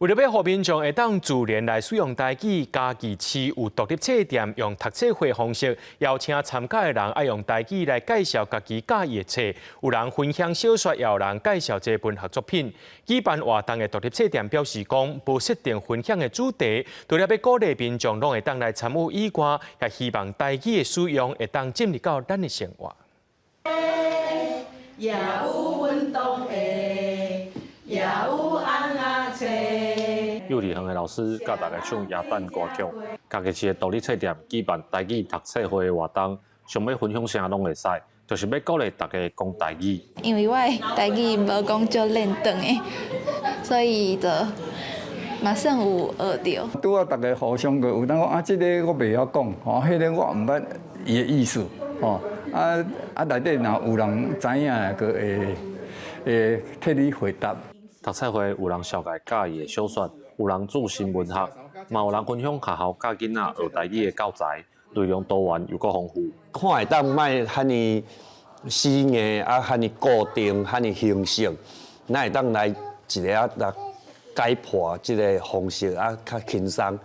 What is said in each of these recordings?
為著欲予民眾會當自然來使用台語，嘉義市有獨立冊店用讀冊會方式，邀請參加的人愛用台語來介紹家己佮意的冊。有人分享小說，也有人介紹這文學作品。舉辦活動的獨立冊店表示講，無設定分享的主題，除了欲鼓勵民眾攏會當來參與以外，也希望台語的使用會當進入到咱的生活。也有運動的，也有尪仔冊。幼稚園的老師教大家唱耶誕歌曲。嘉義市的獨立冊店舉辦台語讀冊會的活動，想欲分享啥攏會使，就是欲鼓勵大家講台語。因為我的台語無講足輪轉的，所以就嘛算有學著。拄仔逐家互相個有當講啊，這个我袂曉講，吼，彼个我毋捌伊的意思，吼，啊啊內底若有人知影，閣會會替你回答。讀冊會有人紹介佮意的小說，有人注新文學，嘛有人分享學校教囡仔學台語的教材，內容多元又閣豐富。看會當莫遐爾死硬啊，遐爾固定，遐爾形式，咱會當來一个啊來解破這个方式啊，較輕鬆，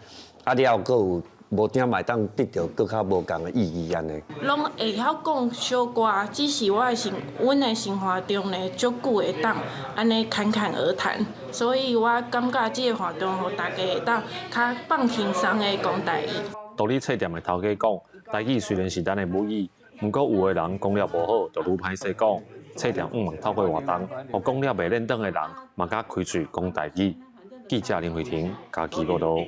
啊了後閣有無定嘛會當得著閣較無仝的意義按呢。攏會曉講小寡，只是我的生，阮的生活中呢，足久會當按呢侃侃而談，所以我感覺這个活動予大家會當較放輕鬆的講台語。獨立冊店的頭家講，台語雖然是咱的母語，毋過有的人講了無好，就愈歹勢講。冊店向望透過活動，予講了袂輪轉的人，嘛敢開喙講台語。記者林慧婷，嘉義報導。